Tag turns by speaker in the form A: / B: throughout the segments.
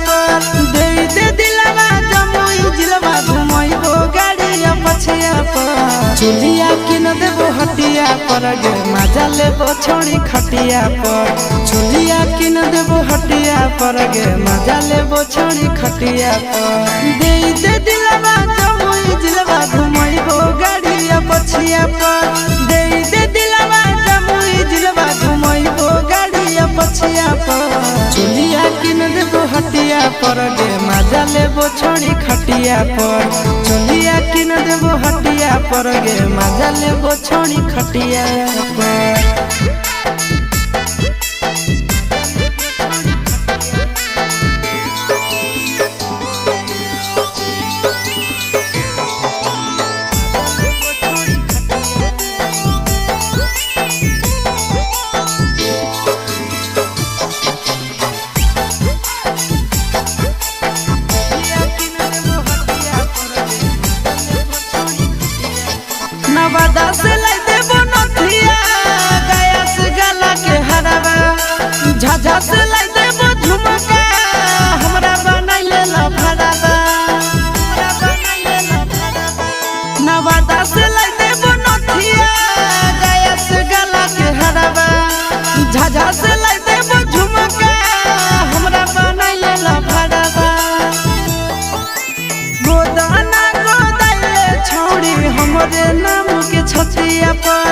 A: पर। दे दे दिलवा जमुई जिलवा घुमैबो गाड़िया पछिया पर। चुलिया किन देबो हटिया पर गे मजा लेबो छोड़ी खटिया पर। चुलिया किन देबो हटिया पर गे मजा लेबो छोड़ी खटिया पर। दे दे दिलवा जमुई जिलवा घुमैबो गाड़िया पछिया पर। दे दे दिलवा जमुई जिलवा घुमैबो गाड़िया पछिया पर। चुलिया किन देबो हटिया पर गे मजा लेबो छोड़ी खटिया पर। चुलिया किन देबो हटिया पर गे मजा लेबो छोड़ी खटिया पर। नवादा से लाई देबो नथिया, गया से गला के हरावा। झाझा से लाई देबो झुमका, हमरा बनाइले लफड़ावा। नवादा से लाई देबो नथिया, गया से गला के हरावा। झाझा से लाई देबो झुमका, हमरा बनाइले लफड़ावा। गोदाना गोदाइले छौड़ी हमरे नाम के छतिया पर।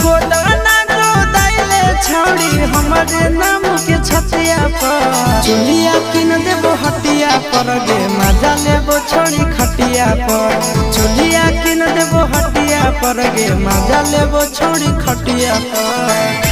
A: गोदाना गोदाइले छौड़ी हमरे नाम के छतिया पर। चुलिया किन देबो हटिया पर गे मजा लेबो छोड़ी खटिया पर। चुलिया किन देबो हटिया पर गे मजा लेबो छोड़ी खटिया पर।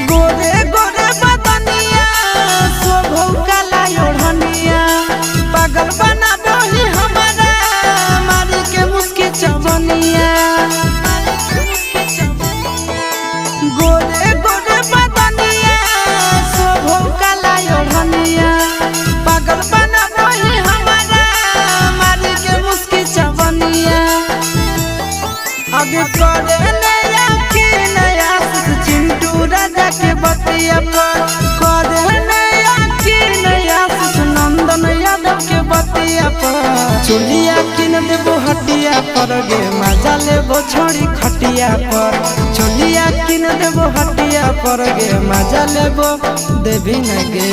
A: गोरे गोरे बदनिया शोभौ काला ओढ़निया, पागल बनाबही हमरा मारी के मुस्की चवनिया। गोरे गोरे बदनिया शोभौ काला ओढ़निया, पागल बनाबही हमरा मारी के मुस्की चवनिया। आगे करे नया की नया चिंटू राजा के बतिया पर। करे नया की नया नंदन यादव के बतिया पर। चुलिया किन देबो हटिया पर गे मजा लेबो छोड़ी खटिया पर। चुलिया किन देबो हटिया पर गे मजा लेबो देवी न गे।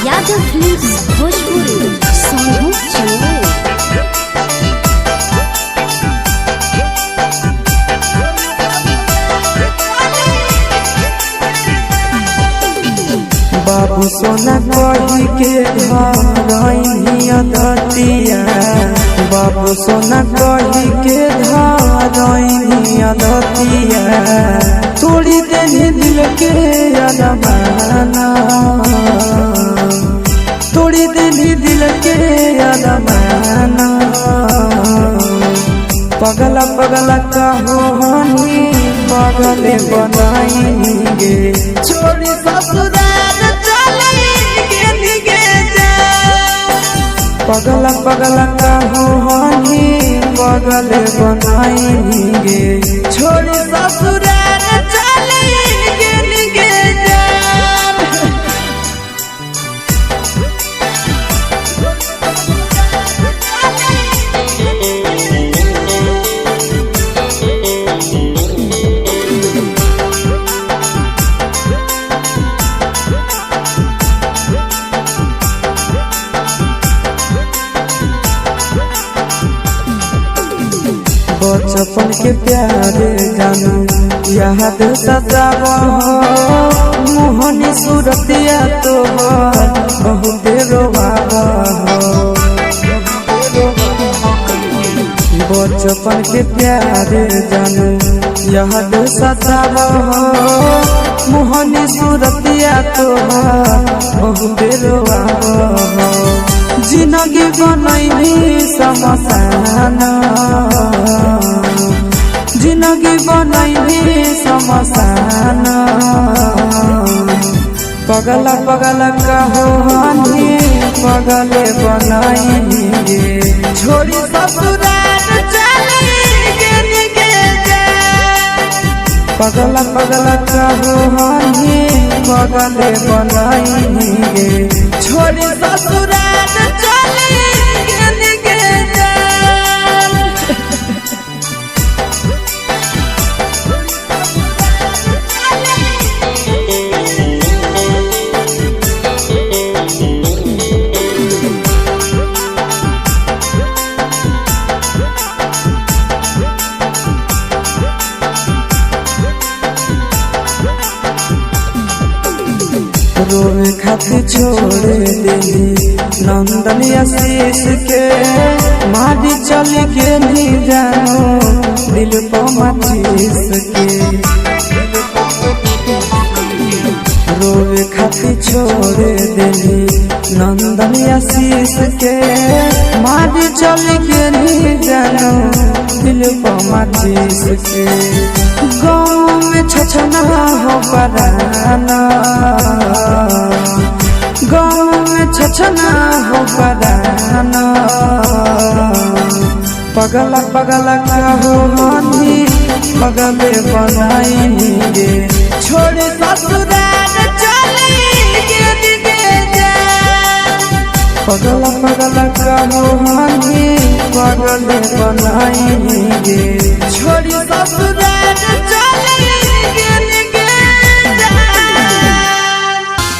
B: यादव फिल्म्स भोजपुरी सोनू चंदू।
A: बाबू सोना कही के धरैनी अदतिया, बाबू सोना कही के धरैनी अदतिया। तोड़ी देनी दिल के अरमाना, तोड़ी देनी दिल के अरमाना। पगला पगला कहो हनी पगले बनाएंगे, छोड़ी ससुराल चलेंगे गे जा। पगला पगला कहो हनी पगले बनाएंगे, छोड़ी ससुराल चलेंगे गे जा। बचपन के प्यारे जानू याद सताव हो, मोहनी सूरतिया तोहर बहुत रोवाव हो। बचपन के प्यारे जानू याद सताव हो मोहनी सूरतिया तोहार बहुत रोआव हो। जिनगी बनैली समसान, जिनगी बनैली समसान। पगला पगला कहो हनी पगले बनैली गे, छोड़ी ससुराल चली गेली गे जान। पगला पगला कहो हनी पगले बनैली गे, छोड़ी ससुराल चली गेली गे जान। रोवे खातिर छोड़ देली नंदन आशीष के, मारी चल के नहीं जानो दिल को माचिस के। रोवे खातिर छोड़ देली नंदन आशीष के, मारी चल के नहीं जानो दिल को माचिस के। गाँव में छछना हो पराना, गाँव में छछना हो पराना। पगला पगला कहो हनी पगले बनाइनी गे, छोड़ ससुराल चली गेली गे जान। पगला पगला कहो हनी पगले बनाइनी गे, छोड़ी ससुराल चली गेली गे जान।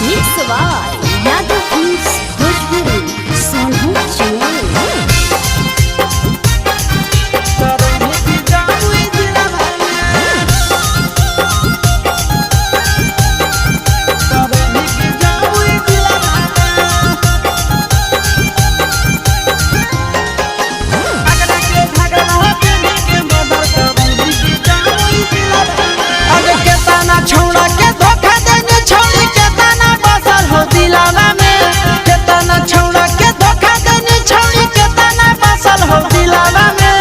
B: Mix by Yadav films Bhojpuri Sonu Channel.
A: अरे केतना छौड़ा के धोखा देने छौड़ी केतना बसल हो दिलावा में, केतना छौड़ा के धोखा देने छौड़ी केतना बसल हो दिलावा में।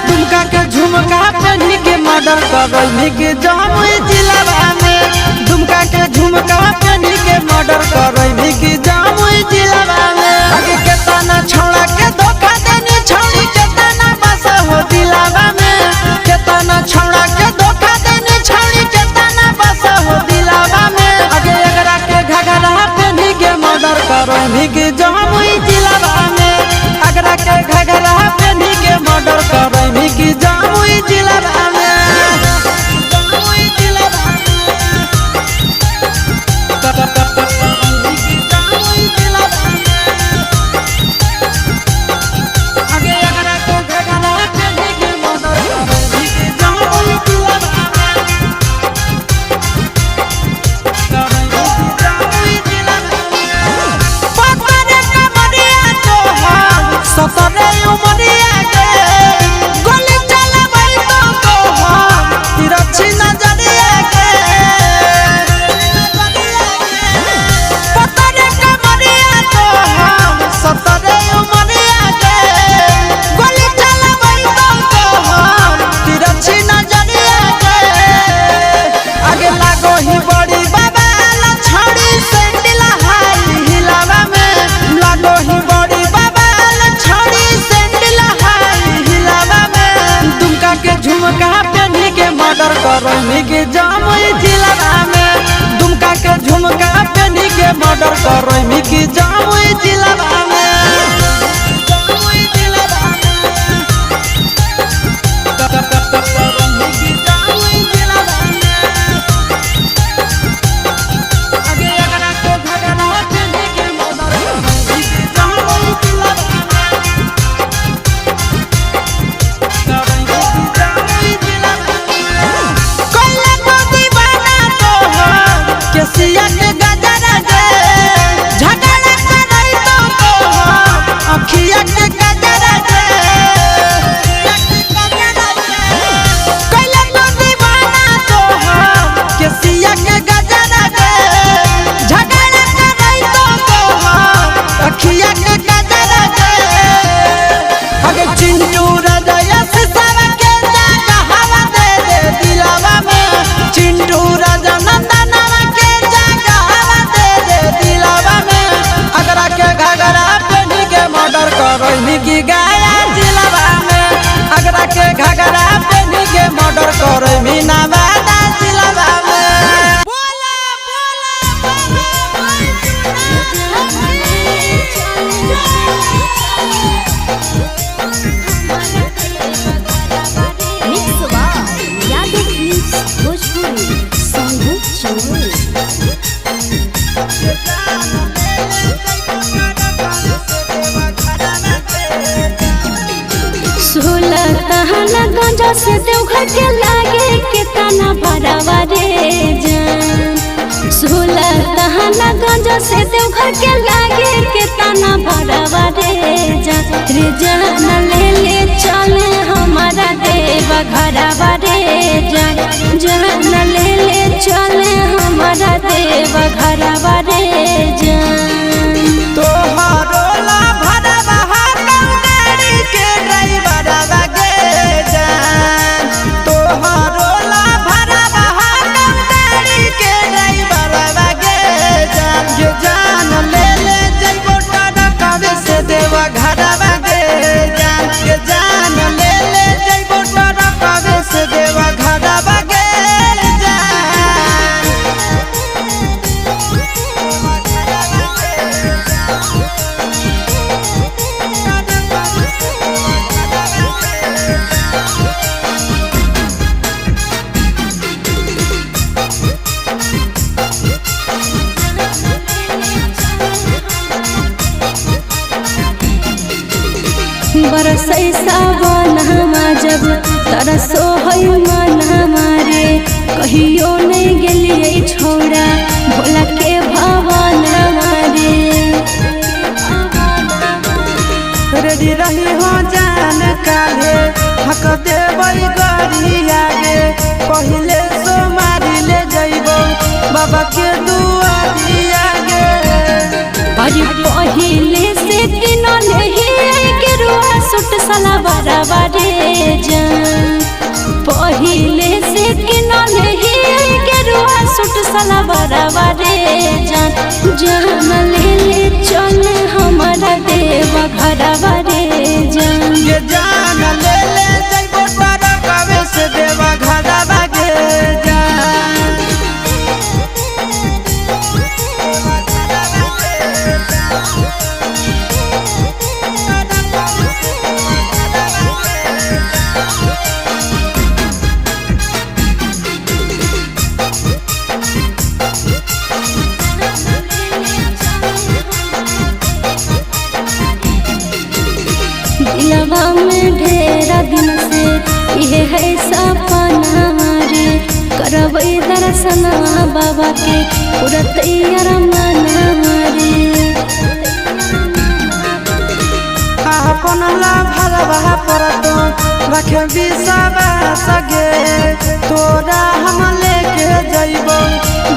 A: दुमका के झुमका पहनी के मर्डर करैली के जमुई जिलावा में, दुमका के झुमका पहनी के मर्डर करैली के जमुई जिलावा में। अरे केतना छौड़ा के धोखा देने छौड़ी केतना बसल हो दिलावा में, केतना छौड़ा के धोखा देने छौड़ी केतना बसल हो दिलावा में। अगे अगरा के घघरा पहनी के मर्डर करैली के जमुई जिलावा में, अगरा के घघरा पहनी के मर्डर करैली के जमुई जिलावा में। जमुई जिलावा में। जमुई जिलावा में। अगे अगरा के घघरा पहनी के मर्डर करैली के जमुई जिलावा में। सतरे उमरिया के गोली चलाबै तो तोहर तिरछी नजरिया के, पतरे कमरिया तोहर सतरे उमरिया के गोली चलाबै तो तोहर तिरछी नजरिया के। आगे लागो ही बड़ी बाबा छड़ी सैंडल हाई हिलावा में, लागो ही बड़ी बाबा छड़ी सैंडल हाई हिलावा में। दुमका के झुमका पहनी के मर्डर करैली के जमुई जिलावा में, दुमका के झुमका पहनी के मर्डर करैली के जमुई जिलावा में। जमुई जिलावा में। जमुई जिलावा में। आगे अगरा के घघरा पहनी के मर्डर करैली के जमुई जिलावा में। कोइला को दीवाना तोहर केसिया के गजरा गे, झगड़ा करई तो करे मीना बादा जिलावा में।
C: बोला बोला बाबा
B: mix by Yadav films Bhojpuri Sonbhu Chamoli.
D: सोलह तहना गंजा से देवघर के लागे के तना भरावा रे जान। सोलह तहना गंजा से देवघर के लागे के तना भरावा रे जान। रे जान ले ले चल हमारा देव घरवा रे जान। जान ले ले चल हमारा देव घरवा रे जान।
A: तोहरो ला भरवा हरदम गाड़ी के ड्राइवरवा गे जान। तोहरो ला भरवा हरदम गाड़ी के ड्राइवरवा गे जान। गे जान ले ले जइबो टरकवे से देवा घरवा गे जान। गे जान ले ले जइबो टरकवे से देवा घरवा गे जान।
D: बरसै सावनमा जब तरसो है मनमा रे, कहियो नहीं गेलियै छौड़ा भोला के भवनमा रे।
A: रेडी रही हो जान काहे हक देबै गरिया गे। पहिले सोमारी ले जइबो बाबा के दुआरिया गे।
D: अरे पहिले से किनल ही गेरुआ सूट सलवारवा रे जान। पहिले से किनल ही गेरुआ सूट सलवारवा रे जान। जान ले ले चल हमारा देव घरवा रे जान।
A: गे जान ले ले जइबो टरकवे से देवा घरवा गे जान।
D: दिलवा में ढेरा दिन से इहे है सपना रे, करबै दर्शन बाबा के पूरा तैयार मना रे।
A: अपन ला भरवा पर तो रखे विश्वास गे। तोरा हम लेके जइबो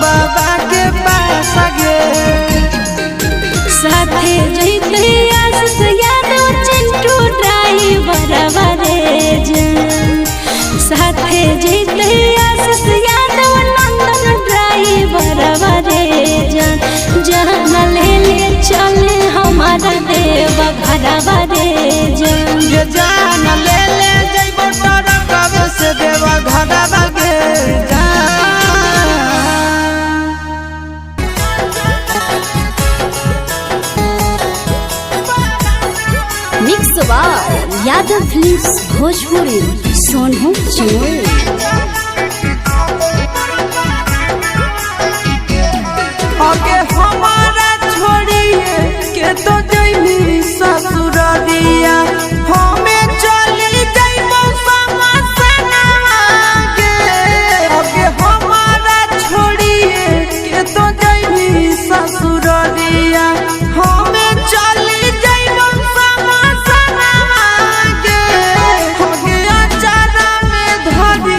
A: बाबा के पास गे।
D: साथे जइते आशीष यादव चिंटू ड्राइवर रे जान। साथे जइते आशीष यादव नंदन ड्राइवर रे जान। जान ले ले चल हमारा देव घरवा रे जान।
A: गे जान ले ले जइबो टरकवे से देवा घरवा गे जान।
B: Mix by Yadav films Bhojpuri Sonbhu Chamoli.
A: आगे हमारा छोड़िए के तो जइबी ससुररिया। हमें चली जइबो समसनवा गे। आगे हमारा छोड़िए के तो जइबी ससुररिया। हमें चली जइबो समसनवा गे। आगे अचारा में धरी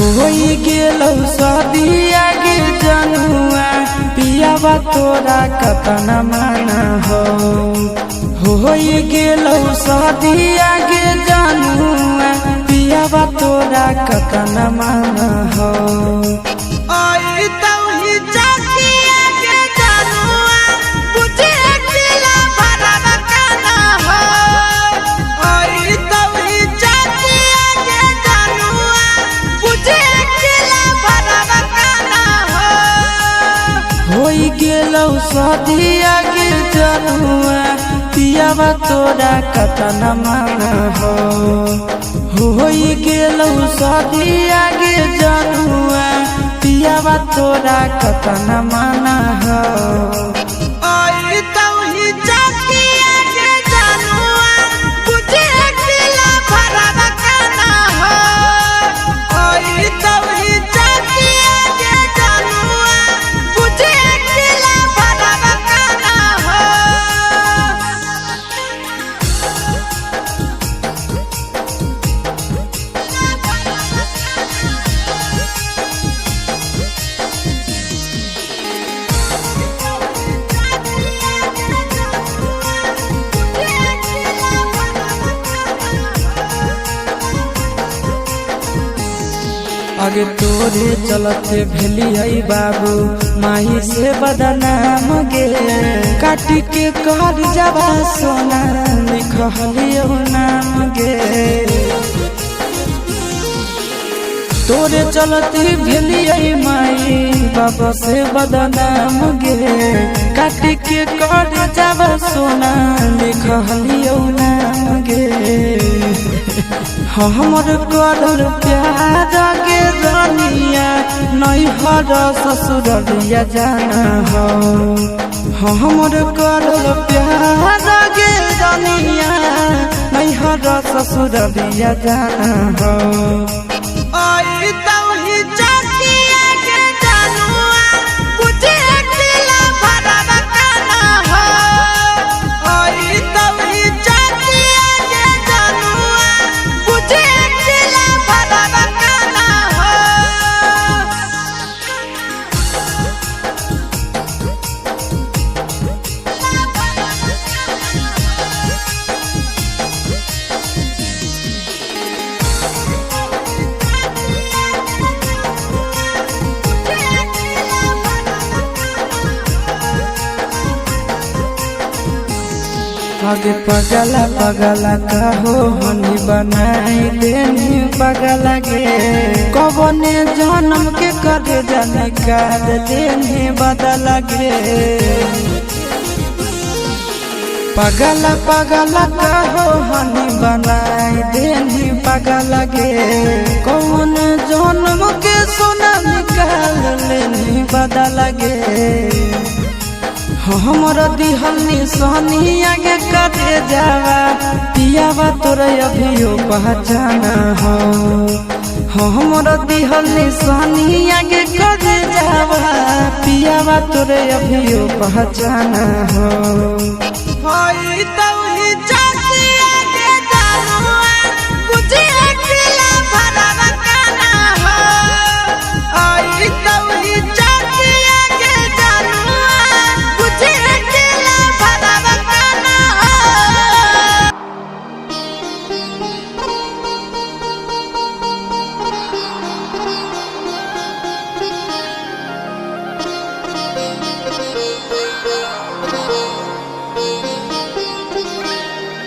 A: होई गेलौ सदिया गे जनुआ पियावा तोरा कतना माना हो। होई गेलौ सदिया गे जनुआ पियावा तोरा कतना माना हो।
C: ओई तौही चकिया के जनुआ बुझे अकेला भरवा काना हो। ओई तौही चकिया के जनुआ बुझे अकेला भरवा काना हो।
A: होई गेलौ सदिया गे जनुआ पियावा तोरा कतना माना हो। होई गेलौ सदिया गे जनुआ पियावा तोरा कतना माना हो।
C: ओई तौही चकिया के जनुआ बुझे अकेला भरवा काना हो। ओई तौही चकिया के जनुआ बुझे अकेला भरवा काना हो।
A: आगे तोरे चलते भेली है बाबू माही से बदनाम गे। काटी के कर जबा सोना लिखलियो नाम गे। तोरे चलते भेली है माई बाबा से बदनाम गे। काटी के कर जबा सोना लिखलियो नाम गे। हमर करल प्यार के रनिया नैहर ससुरलिया जाना हो। हमर करल प्यार के रनिया नैहर ससुरलिया जाना हो।
C: ओई तौही चकिया के जनुआ बुझे अकेला भरवा काना हो। ओई तौही चकिया के जनुआ बुझे अकेला भरवा काना हो।
A: आगे पगला पगला कहो हनी बनाई देनी पगला गे। कबने जन्म के कर जाने कर देनी बदल गे। पगला पगला कहो हनी बनाई देनी पगला गे। कौन जन्म के सोना निकाल लेनी बदल गे। हमर दिहल निशानिया के करे जावा पियावा तोरा अभियो पहचाना हो। हमर दिहल निशानिया के करे जावा पियावा तोरा अभियो पहचाना हो।
C: होई तौही चकिया के जनुआ बुझे अकेला भरवा काना हो। ओई तौही चकिया के जनुआ बुझे अकेला भरवा काना हो।
B: Thank you.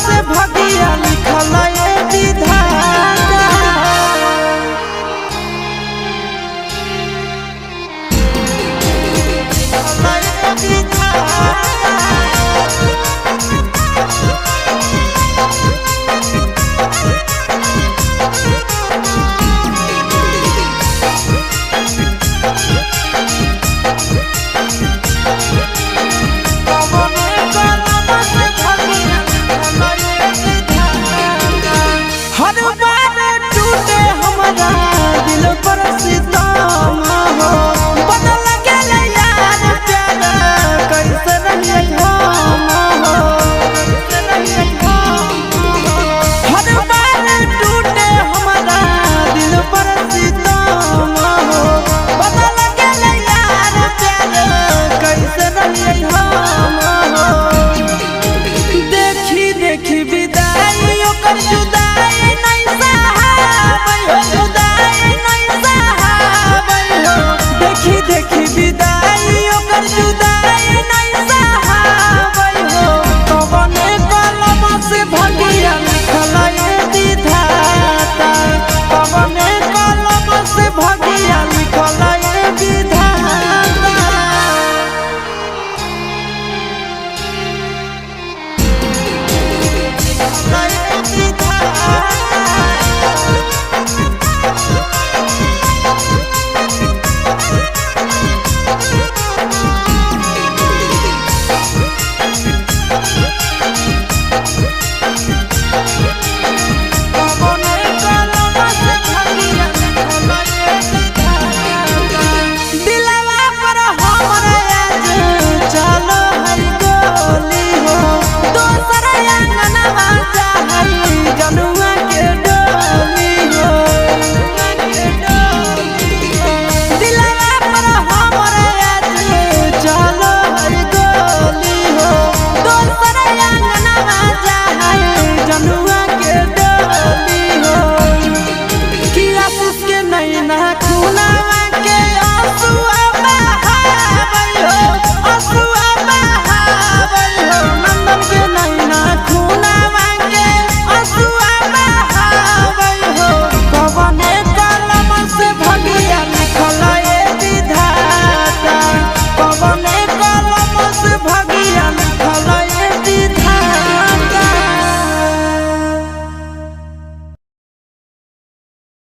A: से भगिया लिखल ए विधाता। लिखल ए विधाता।